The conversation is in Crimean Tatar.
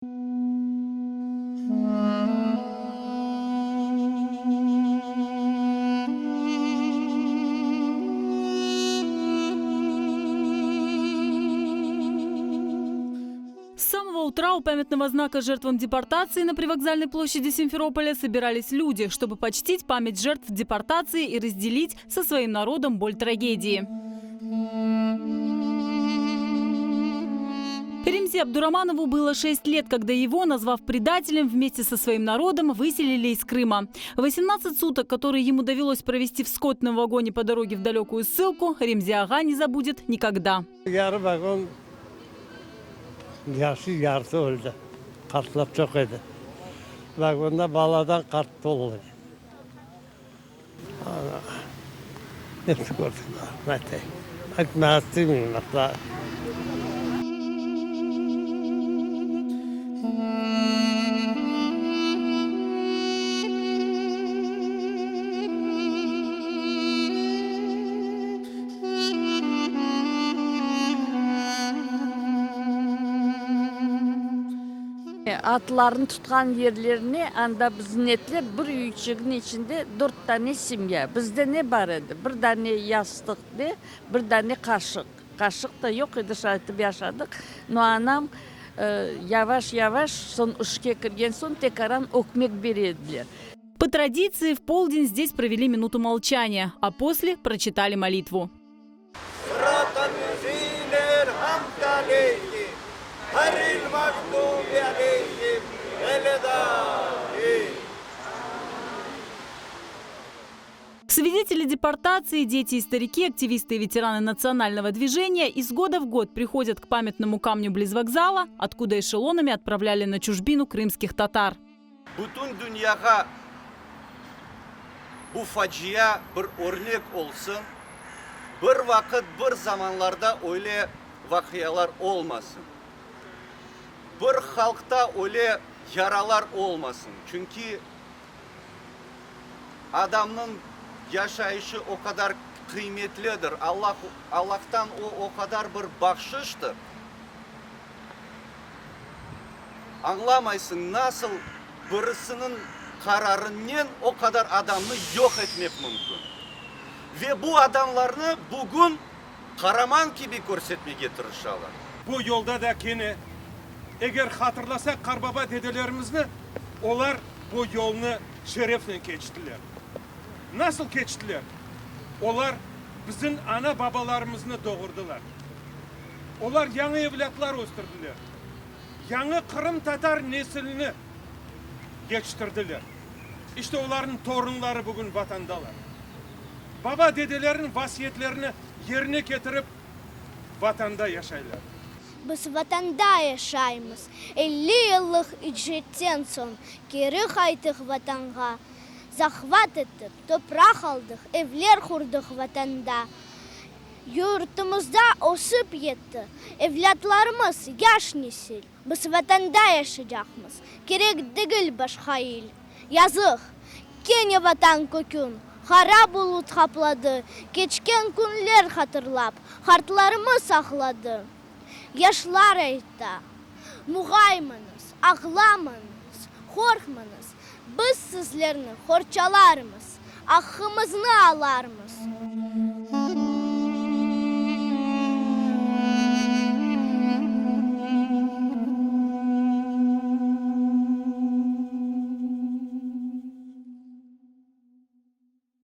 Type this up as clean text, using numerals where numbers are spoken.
S самого утра у памятного знака жертвам депортации на привокзальной площади Симферополя собирались люди, чтобы почтить память жертв депортации и разделить со своим народом боль трагедии. Ремзи Абдураманову было 6 лет, когда его, назвав предателем, вместе со своим народом выселили из Крыма. 18 суток, которые ему довелось провести в скотном вагоне по дороге в далекую ссылку, Ремзи Ага не забудет никогда. Yarı vagon yaşı yarısı öldi. Qartlar çoq edi. Vagonda baladan qart tolu edi. Hepsi kördik, ne aytayım. Aytmağa istemeyim asla. Atlarnı tutqan yerlerine, anda biz netler, bir üyçigin içinde dört dane semya. Bizde ne bar edi? Bir dane yastıq de, bir dane qaşıq. Qaşıq da yoq edi, şaytip yaşadıq. No, anam yavaş-yavaş, soñ işke kirgen soñ, tekaran ökmek bere ediler. По традиции, в полдень здесь провели минуту молчания, а после прочитали молитву. Свидетели депортации, дети и старики, активисты и ветераны национального движения из года в год приходят к памятному камню близ вокзала, откуда эшелонами отправляли на чужбину крымских татар. Bütün dünyağa bu facia bir örnek olsun, bir vaqıt, bir zamanlarda öyle vaqialar olmasın. Bir halqta öyle yaralar olmasın, çünki adamnıñ yaşayışı o qadar qıymetlidir, Allah, Allahtan o o qadar bir bahşıştır. Añlamaysıñ, nasıl birisiniñ qararınen o qadar adamnı yoq etmek mümkün. Ve bu adamlarnı bugün qaraman kibi körsetmege tırışalar. Bu yolda da kene, eger hatırlasaq qarbaba dedelerimizni, olar bu yolnı şerefnen keçtiler. Nasıl keçtiler? Olar bizim ana-babalarımıznı doğurdılar. Olar yañı evlâtlar östürdiler, yañı qırımtatar nesilini yetiştirdiler. İşte olarnıñ torunları bugün Vatandalar. Baba-dedeleriniñ vasiyetlerini yerine ketirip, Vatanda yaşaylar. Biz Vatanda yaşaymız. 50 yıllıq icretten soñ keri qaytıq Vatanğa. Zahvat ettik, topraq aldıq, evler qurdıq Vatanda. Yurtumızda ösip yetti evlâtlarımız, yaş nesil. Biz Vatanda yaşaycaqmız, kerek degil başqa il. Yazıq, kene Vatan kökün qara bulut qapladı, Keçken künler hatırlap, qartlarımız ağladı. Yaşlar ayta, Muğaymañız, ağlamañız, qorqmañız, biz sizlerni qorçalarmız, aqqımıznı alarmız.